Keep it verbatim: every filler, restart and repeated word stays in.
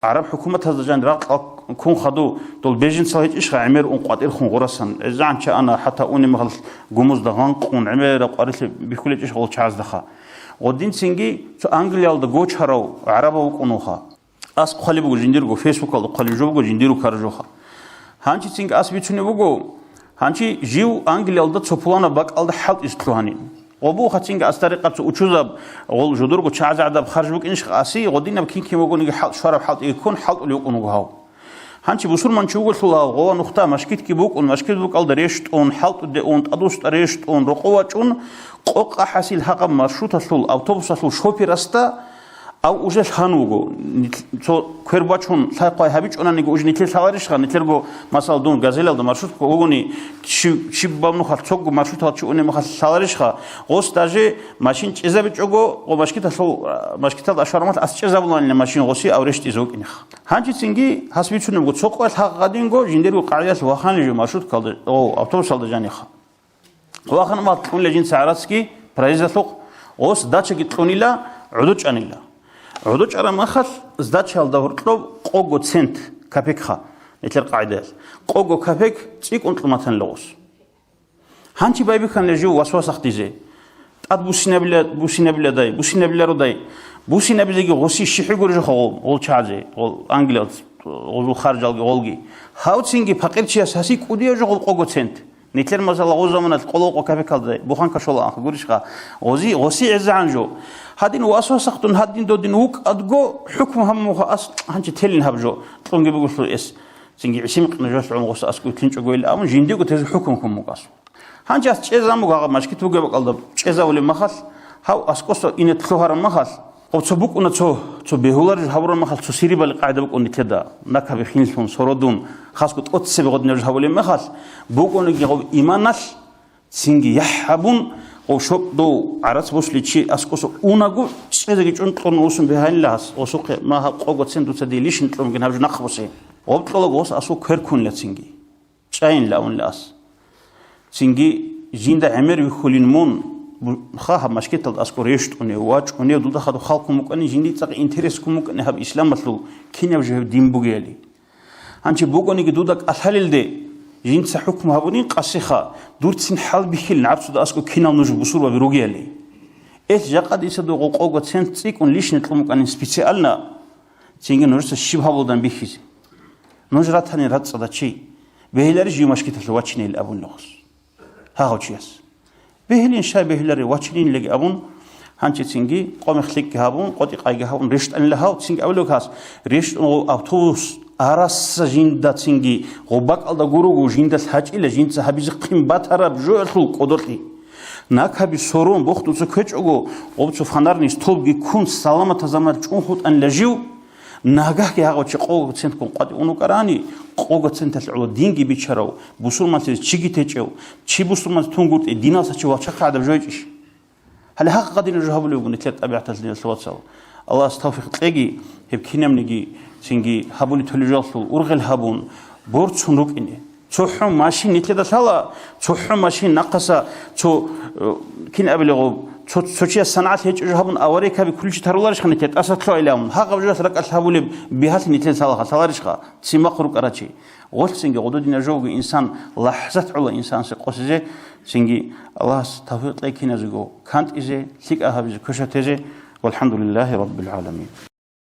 ГӀараб хӀукуматазда жан ракъа ккун хадув, дол беженцал гьечӀищха гӀемер ун къватӀирхун гъурасан? ГӀезегӀан ча ана, хӀатта унеб мехалъ гумузда гъанкъун, гӀемераб къварилъи бихьулечӀищ гъол чагӀаздаха. Гъодинцинги цо Англиялда гочарав гӀарабав вукӀун вуха. Ас хъвалеб буго жиндирго, фейсбукалда хъвалеб жо буго жиндирго каражуха. Гьанчицинги ас бицунеб буго, гьанчи жив Англиялда цо пуланаб бакӀалда хӀалтӀизе лъугьанин. Гъобу хацинги ас тарикъаб цо учузаб, гъол жодорго чагӀазда гӀадаб харж букӀинищха аси, гъодинаб кин-кин вугониги хӀал-, швараб хӀалтӀиги ккун хӀалтӀулев вукӀун вуго гьав. Гьанчи бусурманчи вуголъула гъова нухда машгитги букӀун, машгит букӀалда рещтӀун, хӀалтӀуде ун, тӀадвуссда рещтӀун, рокъов вачӀун, къокъа хӀасил гьагъаб маршруталъул автобусалъул шоферасда ав уже лъан вуго. Нил-, цо квер бачун лъай-хъвай гьабичӀонаниги уже нилъер лъаларищха? Нилъерго, масала, дун Газелялда маршрутка вугони, чи-, чи бабнухалъ цого маршрутал чи унеб мехалъ лъаларищха? Гъос даже машин чӀезабичӀого, гъо машгиталъул, машгиталда ашвармалъ ас чӀезабуланила машин гъоси ав рещтӀизе вукӀинеха. Гьанчицинги гьас бицунеб буго, цо къоялъ гьагъ гъадинго жиндирго къагӀидалъ ваханлъи жо маршруткалда, о, автобусалда жаниха. Вахана мал кьунила жинца гӀарацги проездалъухъ, гъос сдачаги кьунила, гӀодо чӀанила. ГӀодо чӀараб махалъ сдачаялда гьоркьоб къого цент, копекха, нилъер къагӀидаялъ. Къого копек цӀикӀкӀун кьуматанила гъос. Гьанчи байбихьанила жив васвасахъ дизе. ТӀад бусинабила-, бусинабиладай, бусинабилародай. Бусинабизеги гъоси щихӀи гурищха гъол, гъол чагӀазе, гъол Англиялъ, гъозул харжалги гъолги. Гьавцинги пакъирчияс гьаси кӀудияв жо гъол къого цент. Нилъер, масала, гъоз заманалъ къоло къо копекалда буханка щола анха гурищха. Гъози, гъоси гӀезегӀан жо. Гьадин васвасахъ дун гьадин додин вукӀадго, хӀукму гьабун муха ас гьанчи телин гьаб жо. Кьунги бугелъул эс. Цинги гӀиси-микъна жолъун гъос аскӀове лъинчӀого ил абун, жиндиего тезе хӀукму ккун мукӀас. Гьанже ас чӀезабун буго гьагъаб машгит бугеб бакӀалда чӀезавулеб махалъ, гьав аскӀоса ине лъугьараб махалъ, гъоб цо букӀуна цо, цо бегьуларе жо гьабураб махалъ цо сирибали къагӀида букӀун нилъеда, накаби хинлъун, сородун, хасго тӀоцебе гъодинаб жо гьабулеб махалъ, букӀуниги гъоб иманалъ, цинги яхӀ гьабун, гъов щокъ дов гӀарац босулев чи аскӀоса унаго, чӀезеги чӀун кьун вуссун бегьанила гьас, гъосухъе, ма гьаб къого цент дуца дие лишин кьун бугин гьаб жо нахъ босе. Гъоб кьолаго гъос асул квер ккунила цинги. ЧӀайинила авунила ас. Цинги жинда гӀемер вихьулин мун, бу-, ха гьаб машгиталда аскӀор рещтӀунев, вачӀунев, дуда хадуб халкъун букӀани, жиндие цӀакъ интерес ккун букӀани гьаб исламалъул кинаб жо гьеб дин бугеяли. Гьанчи букӀаниги дуда кӀалъалелде жинца хӀукму гьабунин къасиха, дурцин хӀалбихьилин гӀарцуда аскӀо кинал нуж бусурбаби ругеяли. Эл жакъа дица дугъу къого цент цӀикӀкӀун лишне кьун букӀанин специально, цинги нужеца щиб гьабулдан бихьизе. Нуж ратани рацӀцӀада чи, бегьилари жив машгиталъе вачинейил абун лугьус. Гьагъав чияс. Бегьилин щай бегьилари вачинин леги абун, гьанчи цинги къо-мех лъикӀги гьабун, къотӀи-къайги гьабун, рещтӀанила гьав, цинги абулев гьас, рещтӀун гъов автобус араса жинда цинги гъоб бакӀалда гуруго жинда лъачӀила жинца гьабизе хъин батараб жоялъул кӀодолъи. Накаби сорун, бохтуца ккечӀого, гъоб цо фонарный столбги ккун, саламатазаман чӀун хутӀанила жив, Нагагьги гьагъав чи къого центккун къватӀи ун вукӀарани, къого центалъ гӀоло динги бичарав, бусурманлъизе чиги течӀев, чи бусурманлъи тунгутӀи, диналса чи вачахъи гӀадаб жойчӀищ? Гьале гьагъ гъадинаб жо гьабулеб буго нилъер тӀабигӀаталъ, диналъул вацал. Аллагьас тавфикъ кьеги, гьеб кинабниги цинги гьабули толеб жоялъул ургъел гьабун, борцун рукӀине. ЦохӀо машин нилъеда лъала, цохӀо машин нахъаса цо, э, кин абилегъуб, цо, цо чияс санагӀат гьечӀо жо гьабун, аварийкаби кулчи таруларищха нилъер, тӀаса лъугӀилавун, гьагъаб жоялъ ракӀалъ гьабулеб бигьалъи нилъеда лъала, лъаларищха, ци махъ рукӀарачи. Гъолъ цинги гъододинаб жо вуго инсан лахӀзат гӀола инсансе къосизе, цинги Аллагьас тавфикъ кьей киназего кантӀизе, лъикӀаб гьабизе, квешаб тезе. ВалхӀамдулиллагьи раббил гӀаламин.